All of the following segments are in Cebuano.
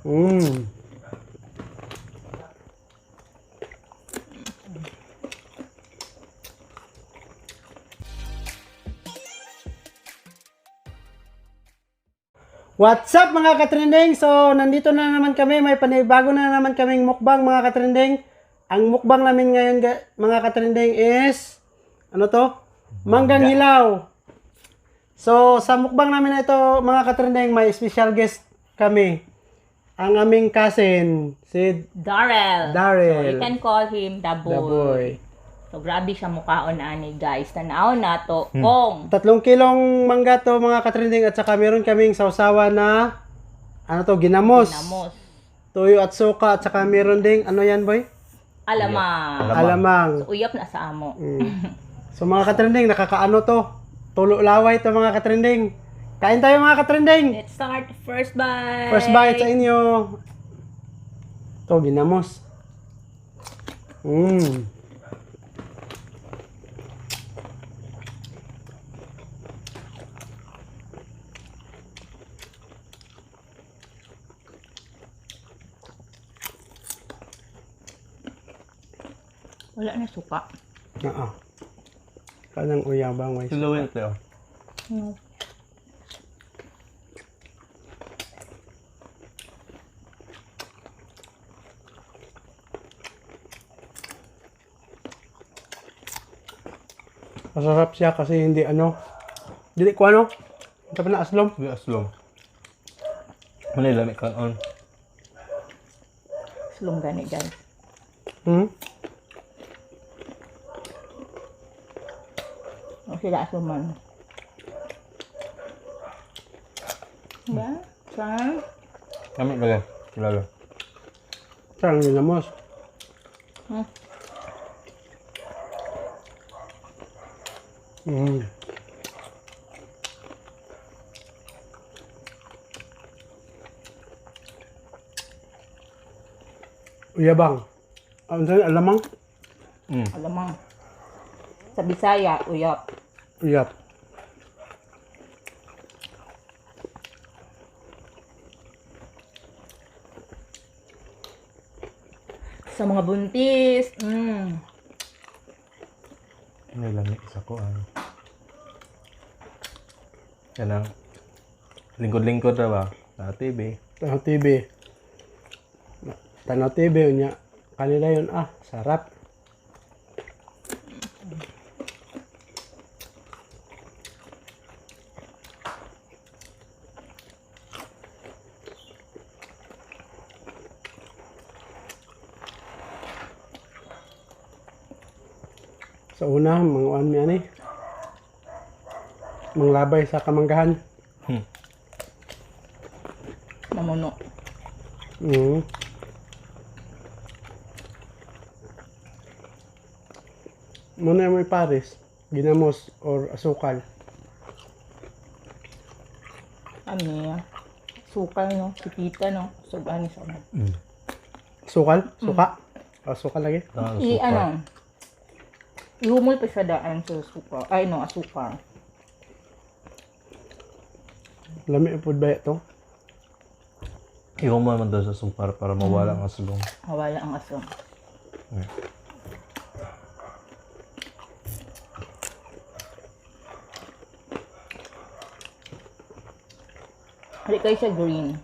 What's up, mga katrending? So, nandito na naman kami. May panibago na naman kaming mukbang, mga katrending. Ang mukbang namin ngayon, mga katrending, is ano to? Manggang hilaw. So, sa mukbang namin na ito, mga katrending, may special guest kami. Ang aming cousin, si Darrell. Darrell. So, you can call him the boy. The Boy. So, grabe siya mukhaon ani, guys. Tanaw na to kung 3 kilong mangga to, mga katrending, at saka meron kaming sausawa na ano to, ginamos. Ginamos. Tuyo at suka, at saka meron ding ano yan, boy? Alamang. Alamang. Alamang. So, uyap na sa amo. So mga katrending, nakakaano to? Tulo laway to, mga katrending. Kain tayo, mga katrending. Let's start first bite. First bite sa inyo. To ginamos. Wala na suka. Oo. Kanang uyabang way. Siluin ito. No. Masarap siya kasi hindi ano. Dili ko ano. Ito pa na aslom. Hindi aslong. Manila may kanon. Sulong gani, guys. O sila asuman. Diba? Try. Kami ba Kilala. Sarang ginamos. Uyabang. Ano sa'yo? Alamang? Alamang. Sa Bisaya, uyap. Uyap. Sa mga buntis. Manila may isa ko ano. Yan ang lingkod-lingkod na ba? Sa TV. Tanaw TV. Tanaw TV, unya. Kanila yun, ah, sarap. Sa una, mga uan mi ani. Manglabay sa kamanggahan. Mamuno. Muna may pares, ginamos or asukal. Kami, sukal, no? Si tita, no? Sugan sa ano. Sukal? Suka? O, sukal lagi. Ah, I, suka. ano, ihumol pa siya daan sa suka. Ay, no, asukal. Lami po ba ito? Ikaw mo naman daw sa sukar para mawala ang aslong. Wala ang aso. Hali kayo siya green.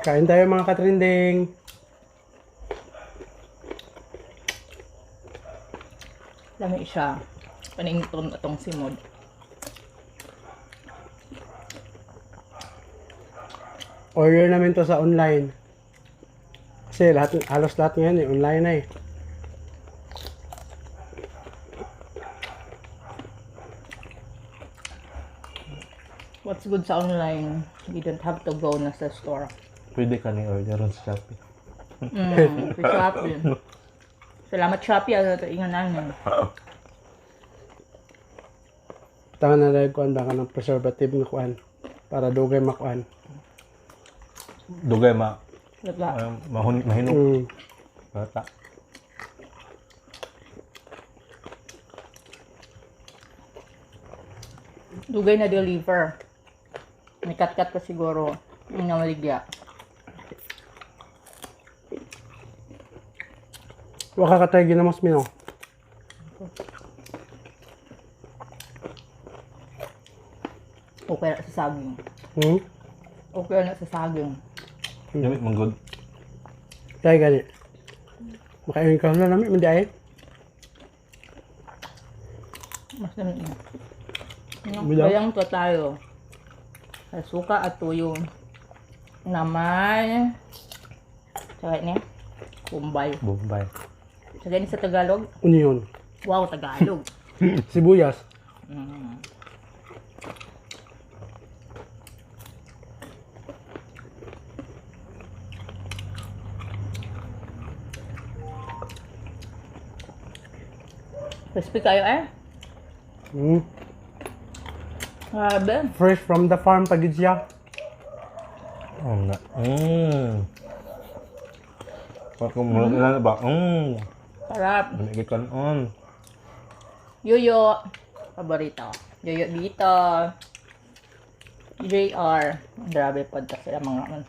Kain tayo, mga katrinding. Lami siya. Panington atong simod. Order namin to sa online. Kasi lahat, halos lahat ngayon eh, online na eh. What's good sa online? You don't have to go na sa store. Pwede ka ni order sa Shopee. Sa Shopee. Salamat, Shopee. Ano ito? Ingan namin. Tama na lang kuan baka ng preservative nga kuan para dugay makuan. Dugay ma Lala. mahun mahinog bata. Dugay na deliver. May cut-cut pa siguro. Yung namaligya. Waka ka tayo ginamos mino. Okay na sa saging. Okay na sa saging. Lami man good. Tayo gani. Makain ka na lami man di ay. Mas lami na. Ano, Bilang? bayang to tayo. Sa suka at tuyo. Na may... Tsaka ni? Kumbay. Bombay. Tsaka ni sa Tagalog? Onion. Wow, Tagalog. Sibuyas. Crispy kayo eh. Grabe. Fresh from the farm pag siya. Oh, na. Pag murag ilan na ba? Sarap. Lami gyud kanon. Yoyo. Paborito. Yoyo dito. JR. Grabe po sila mga man.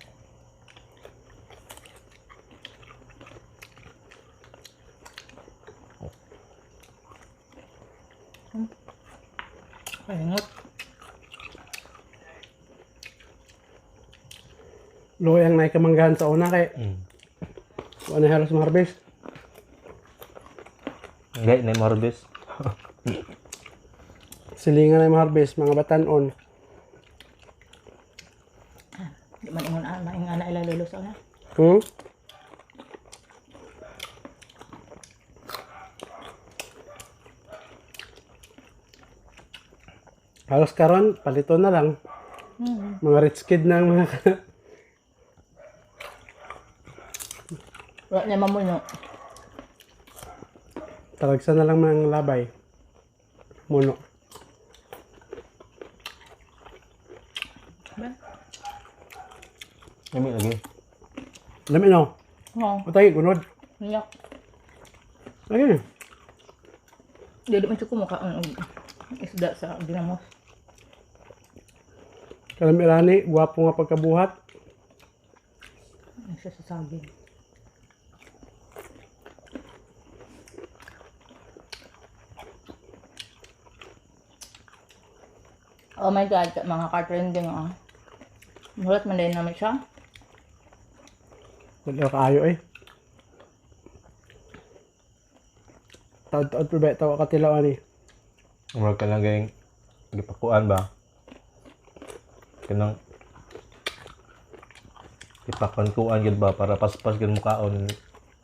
Kahingot. Luoy ang naikamanggahan sa una kay wala na halos ma-harvest. Hindi, na harvest. Silingan na ma-harvest, mga batanon. Di man ingon ana, maing ana ila lolo sa una. Halos karon palito na lang. Mga rich kid na ang mga Wala niya mamuno. talagsa na lang mga labay. Muno. Ba? Lami lagi. Lami no. Oo. Patay, gunod. Yak. Lagi. Dili man siya kumakaon og isda sa ginamos. Kalamirani, gwapo nga pagkabuhat. Ano siya sa saging. Oh my God, mga ka-trending ah. Mulat man din naman siya. Wala kaayo eh. Taod-taod pa ba? Tawa ka tilaw ani. Murag ka lang gayong gipakuan ba? Kanang ipakuan-kuan gyud ba para paspas gyud mukaon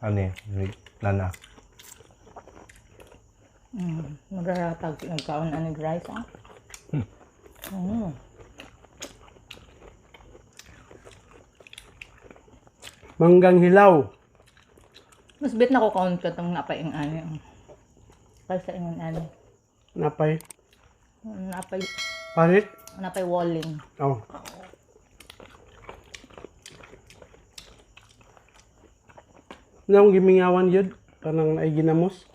ani ni nana. Nagaratag, nagkaon ani rice ah. Manggang hilaw. Mas bet na ko kaon ka tong napaing ani. Kaysa ingon ani. Napay. Napay Palit. napay walling. Oh. Ano akong gimingawan yun? Parang naiginamos.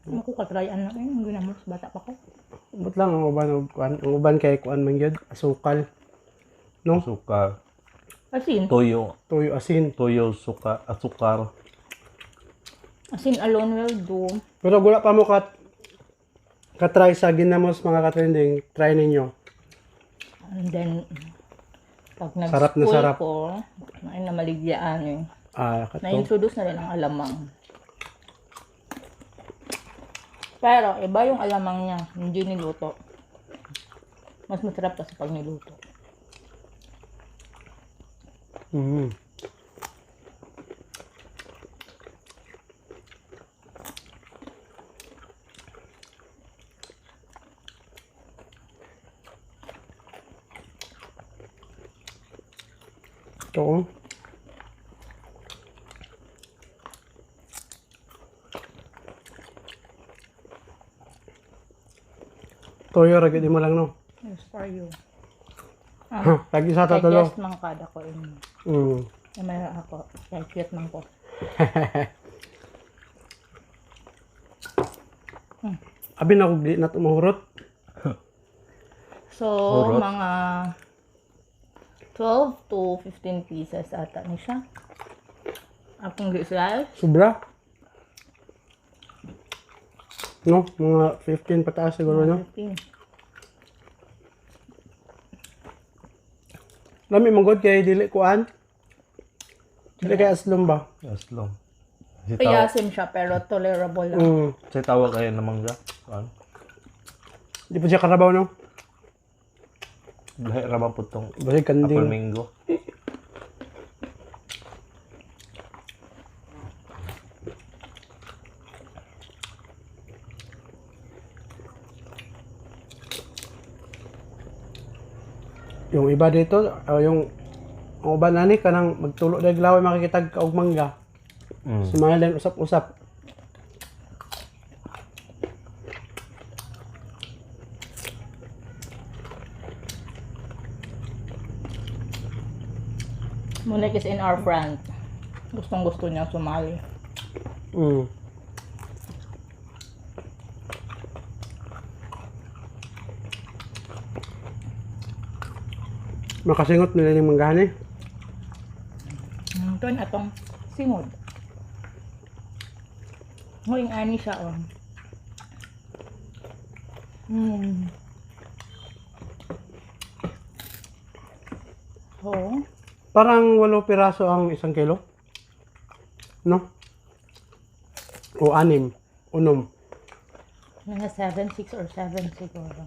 Ano ko katry ano eh, ang ginamos bata pa ko. Ba't lang ang uban og kuan? Ang uban kay kuan man yun. Asukal. No? Suka, Asin. toyo, Tuyo asin. toyo, suka, asukar. Asin alone will do. Pero gula pa mo katry sa ginamos mga katrending. Try ninyo. And then, pag Sarap na nag-school sarap. ko, ay namaligyaan eh. Ah, kato. Na-introduce na rin ang alamang. Pero, iba yung alamang niya, hindi niluto. Mas masarap kasi pag niluto. Ito. Oh. Toyo, ra gyud mo lang no. It's for you. Lagi sa Kay tatlo. guest man kada ko yun. May ako. Kay cute man ko. Abi na kog di na tumahurot. So, Horot. mga 12 to 15 pieces ata ni siya. Akong gi-slice. Sobra. No, mga 15 pataas siguro, no? 15. Lami man gud kay dili kuan. Dili kay aslom ba? Aslong. Si tawa, Payasim siya pero tolerable lang. Si tawa kayo ng mangga. Ano? Di pa siya karabaw, no? Lahi ra ba po tong Basig apple kanding. mango. Yung iba dito, o yung ang uban nani kanang magtulo dahil laway makikitag ka og mangga. Smile din usap-usap. Monique is in our front. Gustong gusto niya sumali. Makasingot nila yung manggahan eh. Ito na atong singod. Huling ani siya, oh. Oh. Parang 8 piraso ang 1 kilo. No? O 6. 6. Mga 7, 6 or 7 siguro.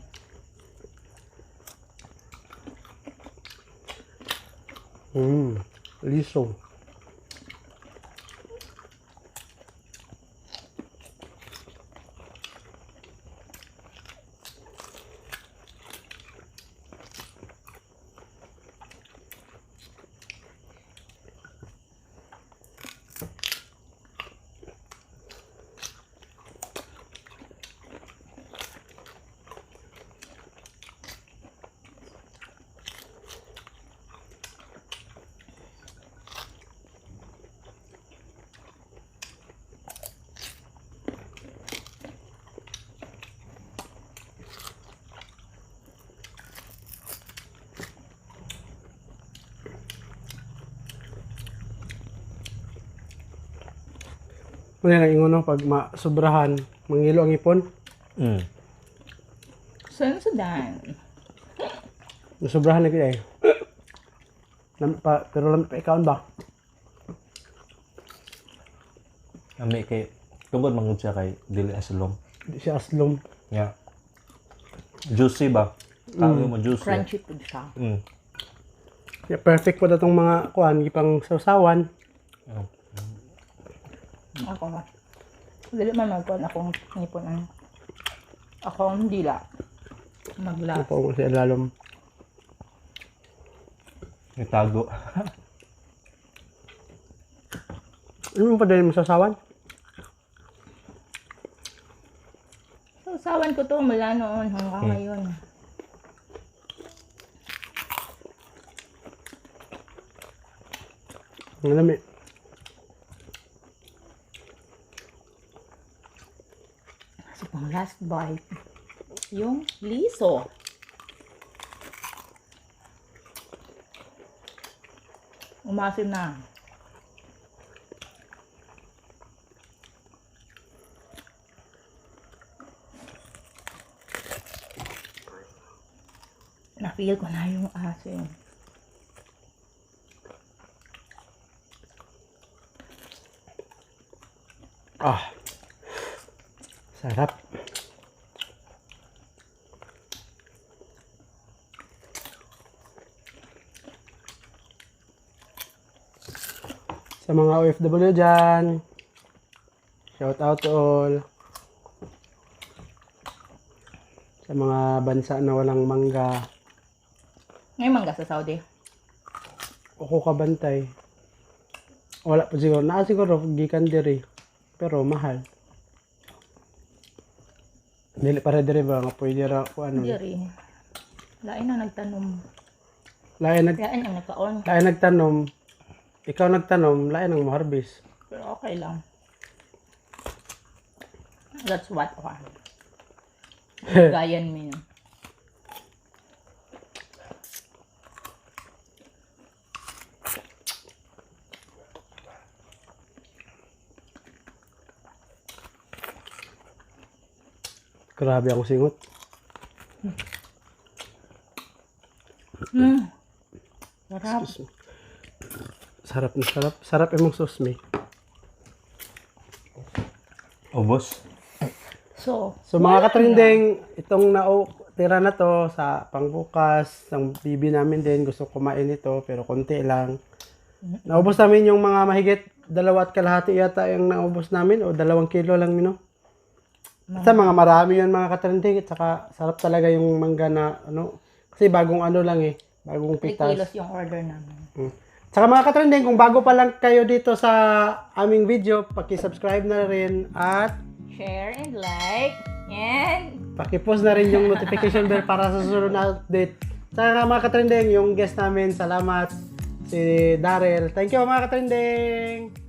Liso. Muna lang ingon no, pag masubrahan, mangilo ang ipon. Sensidan. Nasubrahan na gid eh. Lami pa, pero lami pa ikaon ba? Ami kay tungod mangud siya kay dili aslong. Di siya aslom. Yeah. Juicy ba? Tawag mo juicy. Crunchy po siya. Yeah, perfect po na tong mga kuan, gipang sausawan. Oh. Ako. Dili man magkuhan akong ngipon ang akong dila. Magla. Opo, siya lalom. Itago. Ano mo pa din mo sausawan? Sausawan ko to mula noon hanggang ngayon. Ang lami. So, pang last bite, yung liso. Umasim na. Na-feel ko na yung asim. Ah. Sarap. Sa mga OFW dyan, shout out to all. Sa mga bansa na walang mangga, Ngayon mangga sa Saudi. ako kabantay. Wala pa siguro. Naa siguro gikan diri. Pero mahal. Dili para diri ba nga pwede ra ko ano. Diri. Lain na nagtanom. Lain nag Lain ang nagkaon. lain nagtanom. Ikaw nagtanom, lain ang mo-harvest. Pero okay lang. That's what I Gayan me. Grabe akong singot. Sarap. Excuse me. Sarap na sarap. Sarap imong sauce, me. Ubos. So, So mga katrending, itong nao tira na to sa pangbukas, ng bibi namin din gusto kumain ito pero konti lang. Naubos namin yung mga mahigit 2.5 yata yung naubos namin o 2 kilo lang mino. At sa mga marami yun, mga katrending, at saka sarap talaga yung mangga na ano kasi bagong ano lang eh, bagong 3 pitas. kilos yung order namin. Tsaka mga katrending, kung bago pa lang kayo dito sa aming video, paki-subscribe na rin at Share and like. And paki-post na rin yung notification bell para sa susunod na update. Tsaka mga katrending, yung guest namin, salamat si Daryl. Thank you, mga katrending!